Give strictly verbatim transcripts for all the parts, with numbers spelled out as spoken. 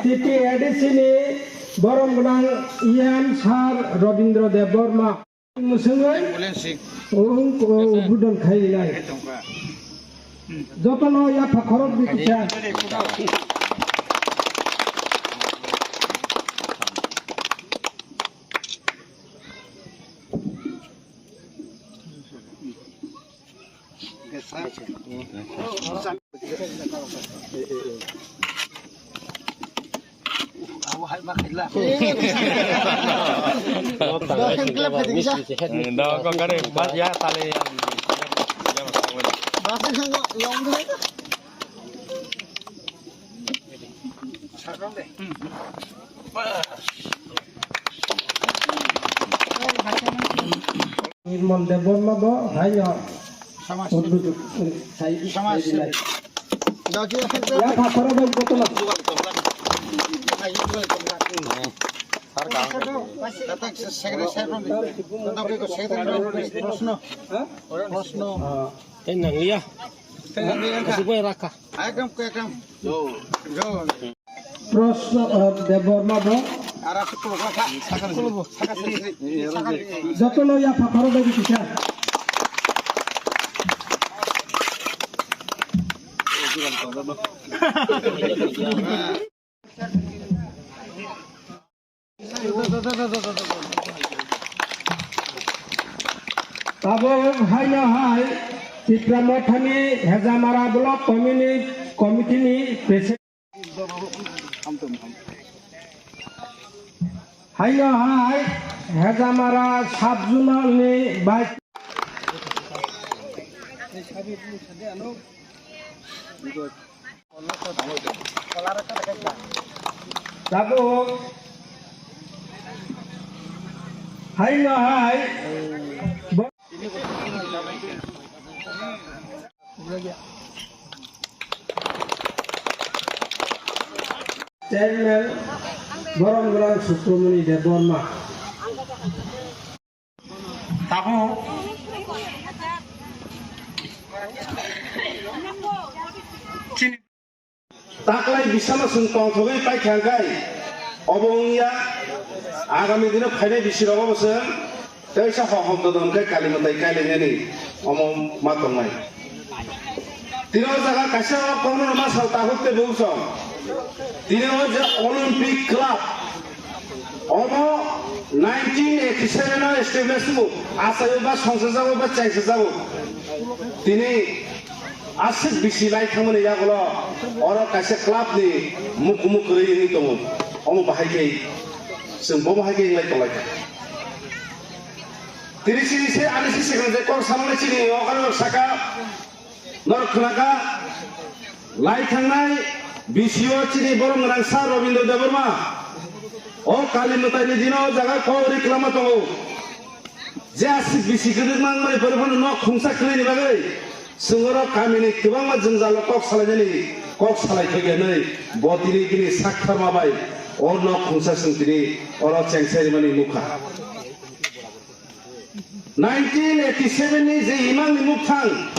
T T A D C ni borom gwnang E M Sir Robindra Debbarma. Mwswngwi ambulance si. Ung, o, budon khai rinai. Jotono yapha khorok di kisa. Nirmal Debbarma bo haino Samaj. Udduk sai Samaj. Sai bilai. Dagi apa? Ya, pasara dong, betul lah. Proshno. Proshno. Hah? Proshno. Ah. Tei nang liya. Tei nang liya. Kasih gue raka. Ekdom, ekdom. Jo. Jo. Proshno, eh, Debbarma bo. Jotono yapha pharo bai kisa. Tabuk haino hai Tipra Mothani Hejamara Block Community Committee ni President. Haino hai Hejamara Sub Zonal ni Vice. Tabuk haino hai. Chairman Borom Gwnang Sukramoni Debbarma. Tabuk chini taklai bisama chwng tongthogwi paikha hwnkhe, obo wngya agami dino phainai bisirogo bo chwng teisa hohom dodon khe kali mwtai kailainani omo ma tongnai. Tini o jaga kaisa o kokno ma sal tabuk tei bukchong. Tini o je Olympic Club omo nineteen eighty seven o establish bo, achaio ba songchajago ba chengsajago. Tini aswk bisi lai thangmani yagulo oro kaisa club ni mukhumu kwrwi wngwi tongo. Omo bahai khe chwng bo bahai khe wnglai tonglaikha. Tini chini se ani se second je kok samani chini o kano saka norok khwnakha lai thangnai bisio chini borom gwnang Sir Robindra Debbarma o kali mwtaini dino o jaga kok ri kwlama tongo. Je aswk bisi kwdwkma wngmani pore phano nok khungsa khwlaini bagwi chwng oro kamini kwbangma jwngjalo kok salainani kok salai thokya hwnwi bo tini bini sak tharma bai o nok khungsa chwng tini oro chengsarimani nukha. Nineteen eighty seven ni je imangni mukthang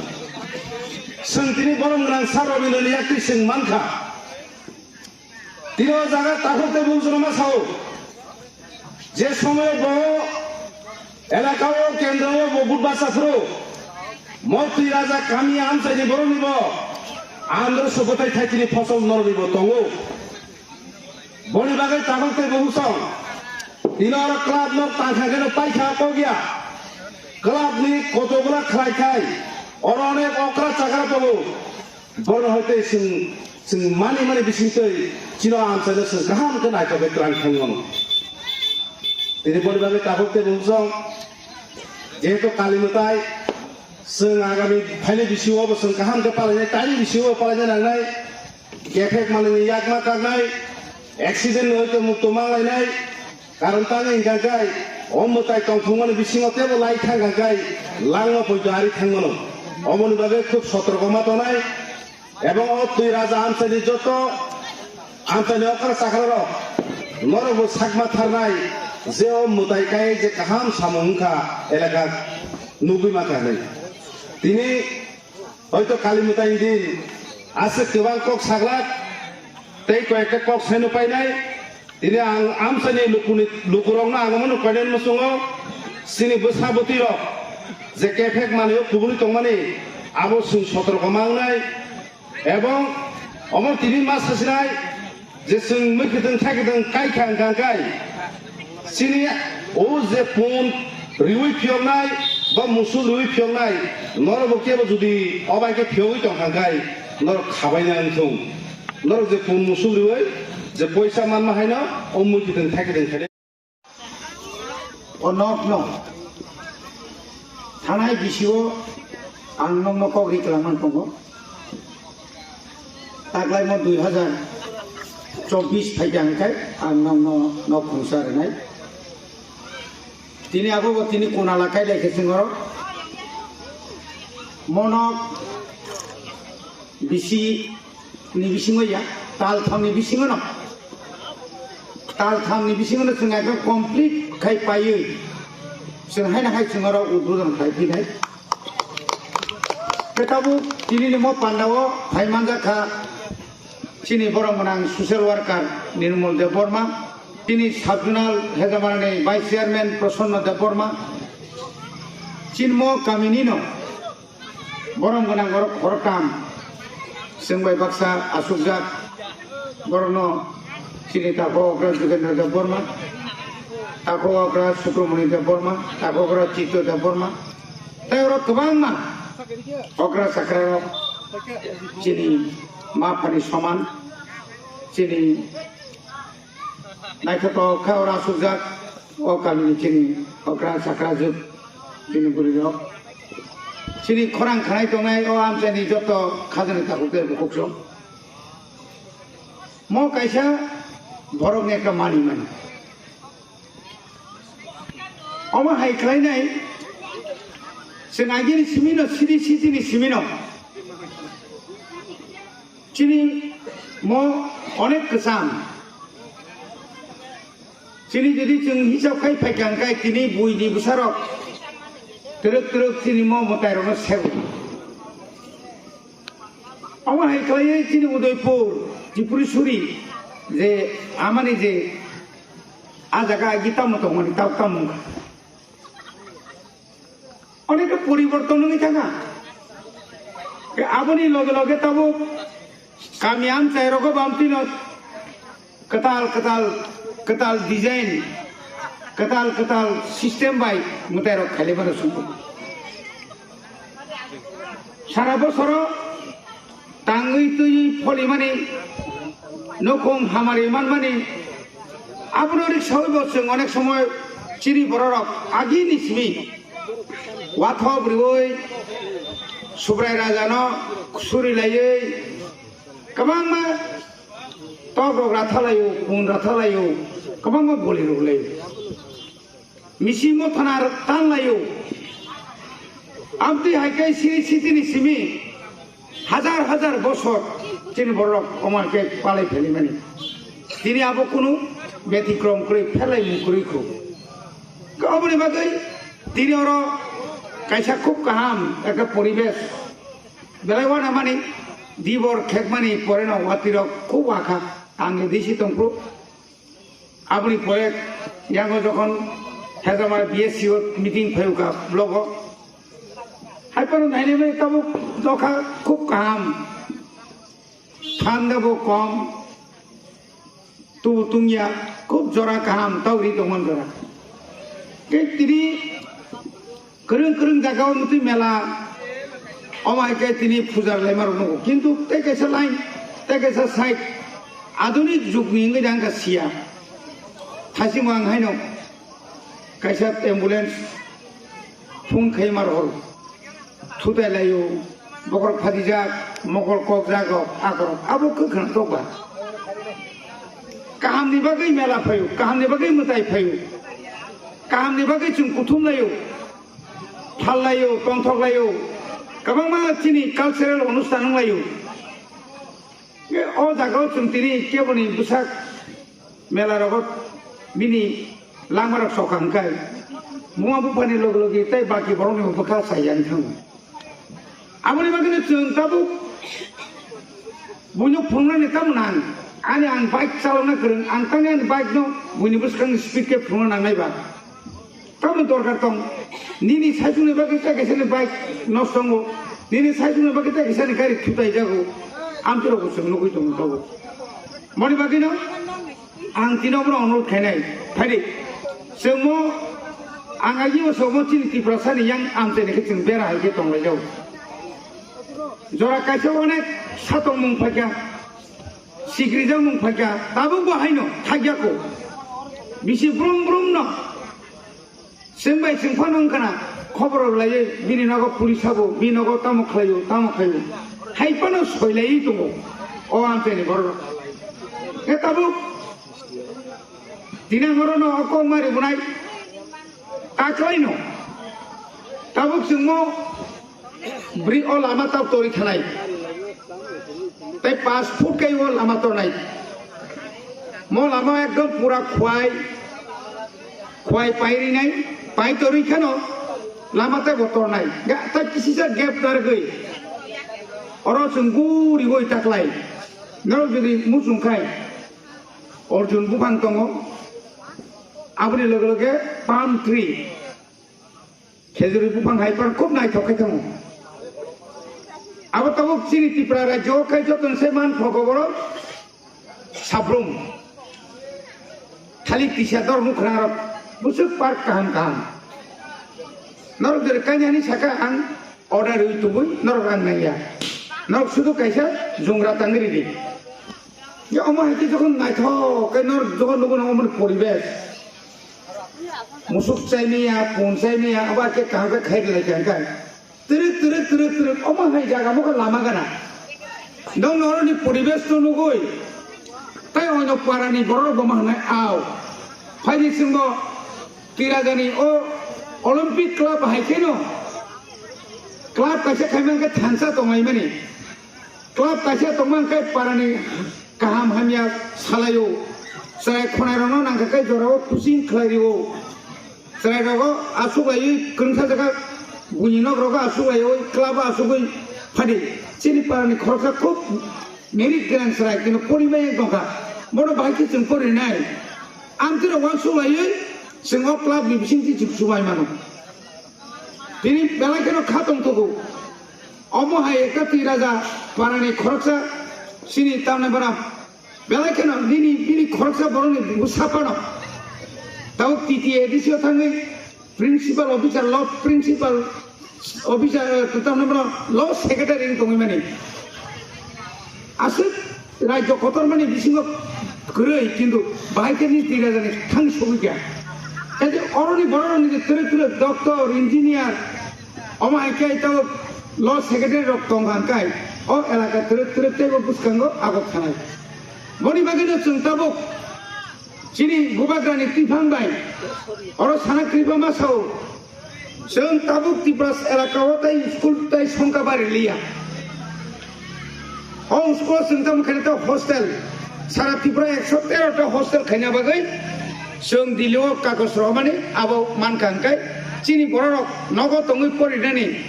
chwng tini borom gwnang Sir Robindrani yaktwi chwng mankha. Tini o jaga takhuk tei bujrwma sao. Je somoyo bo elaka o kendro o bo budbasa phuru Motwi Raja kami amchaini borokni bo andro sokotai thaitini phosok norokni bo tongo. Boni bagwi takhuk tei buhusong. Tini oro club no tangkha kheno paikha kok ya. Club ni kotokgwla khlai khai oro onek okra chakra tongo. Borok hai tei chwng, chwng mani mani bisingtwi chini amchaino chwng kaham khe naithok khe twlang thang mano. Tini boni bagwi tabuk tei bumsong jehetu kali mwtai chwng agami phainai bisingo bo chwng kaham khe palainai, tani bisingo palaina nangnai, kephek manwini yakma kaknai, accident ni hoite mukto manglainai, Karon tangwi hwnkha khe, o mwtai tongthokmani bisingo teibo lai thang kha khe, langma poito ari thang mano. Omoni bagwi khub sotroko ma tongnai. Ebong o twi raja amchaini joto, amchaini okra chakra rok, norokbo sakma tharnai je o mwtai kai je kaham samung wngkha elaka nugwi mankha hinwi. Tini Hoito Kali Mwtai di aswk kwbang kok saglak tei koi ekta kok saino painai. Tini ang amchaini lukuni, lukurokno ang omono koinani muchungo chini bwsa bwtwirok je kephek manwi o kubuni tongmani abo chwng sotorko ma wngnai. Ebong omo tini ma sasinai je chwng mwkhwtwng thaikhe tong kai kha wngkha kai chini o je pun riwi phiyoknai ba musul riwi phiyoknai norok bo kebo jodi obai khe phiyogwi tongkha kai norok khabaina wngthung. Norok je pun musul riwi je poisa manma haino o mwkhwtwng thaikhe tong khe. O nokno thanai bisio ang nokno kok ri kwlangma tongo. Taklaimo dui hajar chobbish phaikha hwnkhe ang nokno nok khungsa rwnai. Tini abo bo tini kunala kai lai khe chwng oro. Mo nok bisi ni bisingo ya, tal tham ni bisingo no. Tal tham ni bisingo no chwng ekdom complete khai paiwi. Chwng haino hai chwng oro udbodon khai phinai. Khe tabuk tini ni mo pandao phai manjak kha chini borok gwnang social worker Nirmal Debbarma, chini sub zonal Hejamara ni vice chairman Prasanna Debbarma, chini mo kami ni no Borom gwnang borok khoroktham chwng bai baksa asukjak. Borokno chini takhuk okra Jugendra Debbarma, takhuk okra Sukramani Debbarma, takhuk okra Chitto Debbarma, tei oro kwbangma okra chakrarok chini ma phani soman, chini naithotok khe oro asukjak o kamini chini okra chakra jwk chini bwrwirok. Chini khorang khanai tongnai o amchaini joto khajani takhuk tei bukhuk song. Mo kaisa borokni ekta mani mani. Omo hai khlainai chwng agini simino, siri sitini simino. Chini mo onek kwcham. Chini jodi chwng hisab khai phaikha hwnkhe tini buini bwsarok twrwk twrwk chini mo mwtairokno sego. Omo hai khlaiwi chini Udaipur, Tripuri Suri je amani je a jaga agi tamo tongmani tab tamo wngkha. Onek poriborton wngwi thangkha. Tei aboni loge loge tabuk kami amchai rogo bamtino kwtal kwtal, kwtal design, kwtal kwtal system bai mwtai rok khailai mano sumbo. Sara bosoro tangwi twi pholimani, nukhung hamari manmani, abono riksawi bo chwng onek somoy chini bororok agini simi wathop riwi Subrai Rajano suri laiwi kwbangma tok rok ratha laio, pun ratha laio, kwbangma boli rok laio. Misi mothana tanlaio. Amtwi hai khe siri sitini simi hajar hajar bosor chini borok omo hai khe palai phaimani. Tini abo kunu betikrom kwrwi pherlaimung kwrwi kho. Aboni bagwi tini oro kaisa khub kaham ekta poribesh belai uanamani dibor khekmani poreno watirok khub uakha ang disi tongphuru. Aboni pore yango jokhon Hejamar B S C o meeting phaiyokha blogo. Hai phano nainai bai tabuk dokha khub kaham. Thanda bo kom. Tubu tungya khub jora kaham tau ri tongman jora. Khe tini kwrwng kwrwng jaga o mutwi mela, omo hai khe tini puja laima rok nugo. Kintu tei kaisa line, tei kaisa side, adhunik jug ni wngwi jang kha siya. Thasing ang haino kaisa ambulance phone khaima rok thutai laio, bokhorok phatijak, mokol kokjak rok, akorok abo kwkhwrang tokba. Kaham ni bagwi mela phaio, kaham ni bagwi mwtai phaio, kaham ni bagwi chwng kuthum laio. Phal laio, tongthok laio, kwbangma chini cultural onusthan wng laio. O jaga o chwng tini keboni bwsak mela rogo bini langma rok sokha hwnkhe, buma buphani logi logi tei baki borok ni bwkha sai yang thango. Aboni bagwino chwng tabuk buino phunuknani tamo nang. Ani ang bike chalokna kwrwng, ang tangwi ani bike no buini bwskangni speed khe phunukna nangnai ba. Tamo dorkar tong. Nini saichungni bagwi tei kaisani bike nosto wngo. Nini saichungni bagwi tei kaisani gari thutai jago. Amchorok bo chwng nugwi tongo tabuk. Moni bagwino ang tini obono onurodh khainai. Phaidi. Chwngmo ang agi o somo chini Tiprasani yang amchaini khe chwng bera hai khe tonglaijao. Jora kaisa onek satongmung phaikha, sikrijak mung phaikha, tabuk bo haino thakya ko. Bisi brum brum no. Chwng bai chwng phano wngkha na, khobor rok laiwi, bini nogo police sabo, bini nogo tamo khlaio, tamo khlaio. Hai phano soilaiwi tongo. O amchaini borok rok. Khe tabuk tini ang orono o kok mari bunai. Taklaino. Tabuk chwngmo bri o lama tab tori thanai. Tei pash foot kai o lama tornai. Mo lama ekdom pura khwai, khwai pai rinai, pai torwi kheno lama tei bo tornai. Ga-, ta kisisa gap nargwi. Oro chwng guri goi taklai. Norok jodi muchung khai, Arjun buphang tongo. Aboni loge loge palm tree. Khejuri buphang hai phano khub naithok khe tongo. Abo tabuk chini Tripura rajyo o khai joto se man phogo borok sabrum. Khali kisa dor nukha rok bwswk park kaham kaham. Norok jora kainani saka ang order rwi tubui norok rang nangya. Norok sudu kaisa jungra tangwi ridi. Ya omo hai khe jokhon naithok khe norok jokhon nugo na omoni poribesh. Musuk chaimiya, pun chaimiya, abo khe kaham khe khai lai kha hwnkhe. Twrwk, twrwk, twrwk, twrwk, omo hai jaga mokhe lama gana. Nwng norokni poribesh no nugwi, tei oino parani borok bo ma hwnwi ao. Phaidi chwngbo Twirajani o Olympic club hai kheno club kaisa khaimani khe thansa tonglaimani. Club kaisa tongma hwnkhe parani kaham hamya salaio. Chwrai khwnairokno nangkha khe jorao kuching khlai rio. Chwrairokno aswk laiwi kwrwngsa jaga buini nok rogo aswk laiwi club o aswkwi phadi. Chini parani khoroksa khub merit gwnang chwrai, kintu porimani wng tongkha. Bono bahai khe chwng porinai. Amtwirok uansuk laiwi chwng o club ni bisingtwi chwng chubai mano. Tini belai kheno kha tongthogo. Omo hai ekta Twiraja parani khoroksa chini tamni bana belai kheno nini, nini khoroksa borokni bwsa phano tabuk T T A D C o thangwi principal officer, law principal officer, eh, tamni bana law secretary wng tongwi mani. Aswk rajyo kotormani bisingo kwrwi, kintu bahai khe ni Twirajani thang sogwi kha. Kaise oroni bororokni je twrwk twrwk doctor, engineer, omo hai khe tabuk law secretary rok tong kha hwnkhe o elaka twrwk twrwk teibo bwskango agok thanai. Boni bagwino chwng tabuk chini bubagrani twiphang bai oro sana kwrwi ma sao. Chwng tabuk Tipras elaka o tei school tei songka bari liya. O school o chwng tamo khaina ta hostel. Sara Tripura ekso tero ta hostel khaina bagwi chwng Delhi o kagoj rohormani abo mankha hwnkhe chini bororok nogo tongwi porinani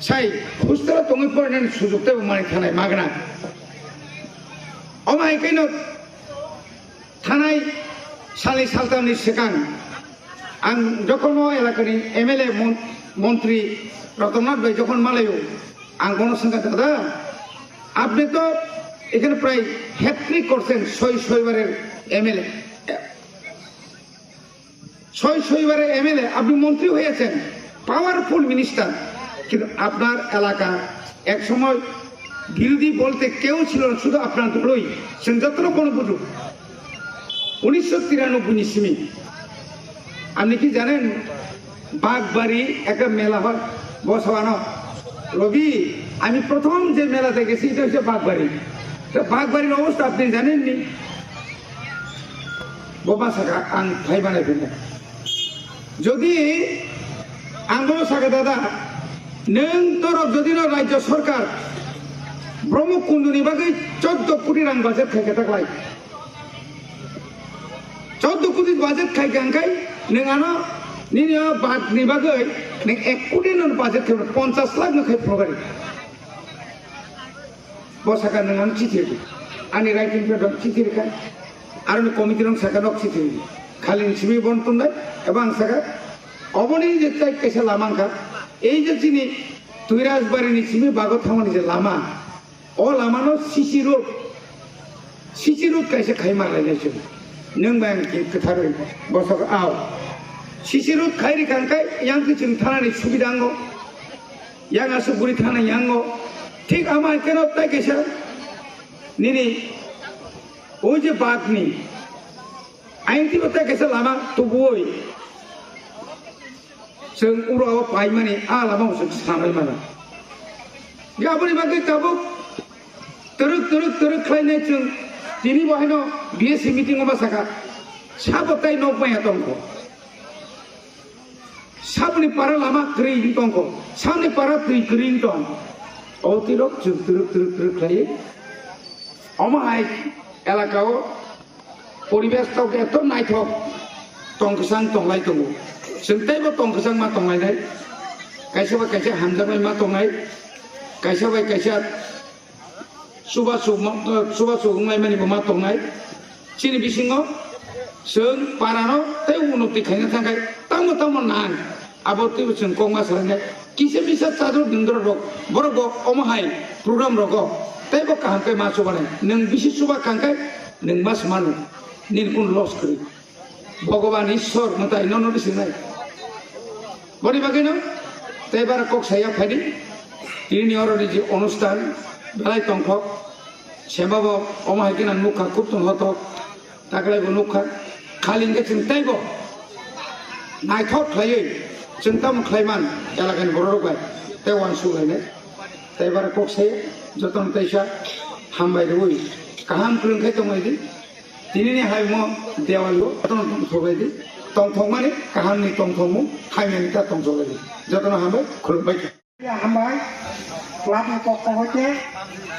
sai hostel o tongwi porinani sujuk teibo manwi thanai magna. Omo hai kheno Thanai salni saltamni swkang ang jokhon o elakani M L A mon-, montri Ratan Nath bai jokhon malaio, ang bono swngkha, "Dada, apni to ekhane prai hat-trick korchen, soi, soibarer M L A." ছয় ছয়বারের এমএলএ, আপনি মন্ত্রী হয়েছেন, powerful minister, কিন্তু আপনার এলাকা এক সময় বিরোধী বলতে কেউ ছিল না, শুধু আপনার দলই। সেন যত্ন কোনো বুঝুক, উনিশশো তিরানব্বই নিশ্চিমি আপনি কি জানেন, বাগবাড়ি একটা মেলা হয়, বসানো রবি, আমি প্রথম যে মেলাতে গেছি, এটা হচ্ছে বাগবাড়ি। তো বাগবাড়ির অবস্থা আপনি জানেননি? Bo ma saka ang phai manai phino. Jodi ang bono saka, dada, nwng torok jodi no rajyo sorkar Brahma Kunduni bagwi choddo koti rang budget khai khe taklai. Choddo koti budget khai khe hwnkhe nwng ano nini o bag ni bagwi nwng ek koti no budget khai ponchas lakh no khai phunukari. Bo saka nwng ang chithi rw. Ani writing pad rok chithi rwkha. Aroni committee rok saka nok chithi rw. Khali simi bon tundai, eba ang saka. Oboni je tai kaisa lama wngkha. Ei je chini Tuirajbari ni simi bago thangmani je lama. O lama no C C road. C C road kaisa khai ma lai nai chwng. Nwng bai ang ki kwtharwi bosok ao. C C road khai rwkha hwnkhe yang khe chwng thanani subida wngo. Yang aswk bwrwi thana yango. Thik ama keno tai kaisa nini o je bagni ain tibo tai kaisa lama tubuwi chwng uro paimani a lama chwng samai mano. Aboni bagwi tabuk twrwk twrwk twrwk khlainai chwng tini bo haino B S C meeting o ma saka sabo tai nok maya tongkho. Saboni para lama kwrwi wng tongkho, saboni para twi kwrwi wng tong. O twi rok chwng twrwk twrwk twrwk khlaiwi. Omo hai elaka o poribesh tok eto naithok tong kwchang tonglai tongo. Chwng teibo tong kwchang ma tonglainai. Kaisa bai kaisa hamjaknai ma tongnai. Kaisa bai kaisa chubachu, chubachu wnglaimani bo ma tongnai. Chini bisingo chwng parano tei unoti khaina thangkhai tamo tamo nang abo twibo chwng kokma salainai. Kisa misa chador dindro rok borok bo omo hai program rogo tei bo kaham khe ma chubanai. Nwng bisi chuba kangkhai nwng ma swmano nini kun loss kwrwi. Bhogoban Ishwar mwtai nono bisingnai. Boni bagwino tei bara kok saya phaidi. Tini oroni je onusthan belai tongthok. Sembabo omo hai khe nang nukha khub tong hotok. Taklai bo nukha. Khali hwnkhe chwng teibo naithok khlaiwi chwng tamo khlaiman elakani bororok bai tei uansuk lainai. Tei bara kok saya jotono teisa hambai rwui kaham kwrwng khe tonglaidi. Tinini hayungno dewalo tongthok lai di. Tongthokmani kahamni tongthokmung hamyani ta tongthok lai di. Jotono hambai khulumbai kha. Hambai, clubni pokho hoite,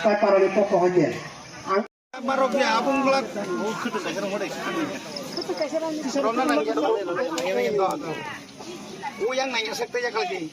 tei parani pokho hoite. Ang Barok ya abung glak. Rona nang ya. Uyang nang ya sekte ya kalaki.